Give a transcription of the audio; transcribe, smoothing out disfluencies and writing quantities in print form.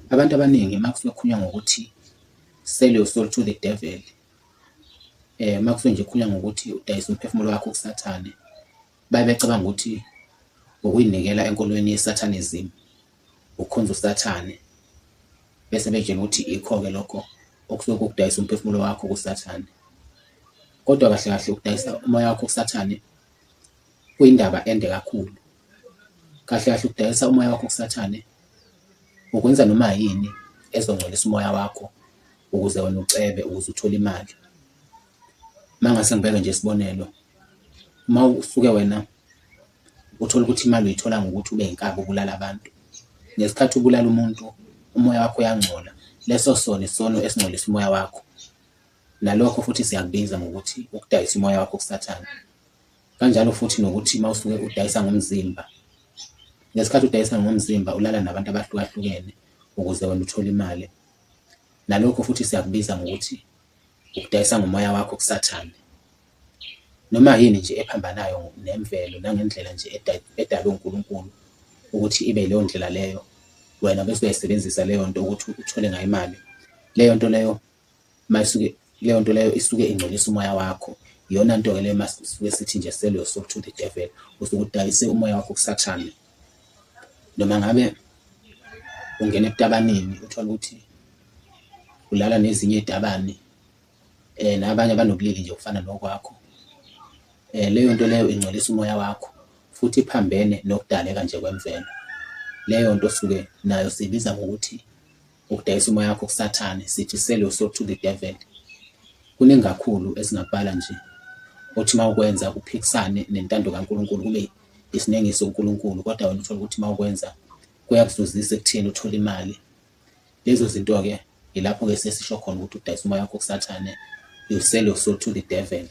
Abantu abaningi uma kusuke kukhulunywa ngokuthi sell your soul to the devil, uma kusuke nje kukhulunywa ngokuthi udayisa umphefumulo wakho kuSathane, baye becabanga ukuthi ukuyinikela enkolweni ye-Satanism, ukukhonza uSathane, bese bey'tshela ukuthi ikho-ke lokho okusuke kukudayisa umphefumulo wakho kuSathane. Kodwa kahle kahle ukudayisa umoya wakho kuSathane kuyindaba ende kakhulu. Kahle kahle ukudayisa umoya wakho kuSathane ukwenza noma yini ezongcolisa umoya wakho ukuze wena ucebe, ukuze uthole imali. Uma ngase ngibeke nje isibonelo, uma usuke wena uthole ukuthi imali uyithola ngokuthi ube inkabi ubulala abantu, ngesikhathi ubulala umuntu umoya wakho uyangcola, leso sono isono esingcolisa umoya wakho. Nalokho futhi siyakubiza ngokuthi ukudayisa umoya wakho kuSathane. Kanjalo futhi nokuthi uma usuke udayisa ngomzimba, ngesikhathi udayisa ngomzimba ulala nabantu abahlukahlukene ukuze wena uthole imali. Nalokho futhi siyakubiza ngokuthi ukudayisa ngomoya wakho kuSathane. Noma yini nje ephambanayo nemvelo nangendlela nje edalwe uNkulunkulu ukuthi ibe leyo ndlela leyo, wena bese uyayisebenzisa leyo nto ukuthi uthole ngayo imali. Leyo nto leyo mayisuke leyo nto leyo isuke ingcolisa umoya wakho. Iyona nto-ke leyo masuke sithi nje sell your soul to the devil, usuke udayise umoya wakho kuSathane. Noma ngabe ungena ebutabaneni uthole ukuthi ulala nezinye iy'tabane nabanye abanobulili nje obufana nokwakho, leyo nto leyo ingcolisa umoya wakho futhi iphambene nokudaleka nje kwemvelo. Leyo nto suke nayo siyibiza ngokuthi ukudayisa umoya wakho kuSathane, sithi sell your soul to the devil. Kuningi kakhulu esingakubala nje othi uma ukwenza kuphikisane nentando kaNkulunkulu, kube isinengiso kuNkulunkulu, kodwa wena uthole ukuthi uma ukwenza kuyakuzuzisa ekutheni uthole imali. Lezo zinto-ke ilapho-ke sesisho khona ukuthi udayisa umoya wakho kuSathane, you sell your soul to the devil.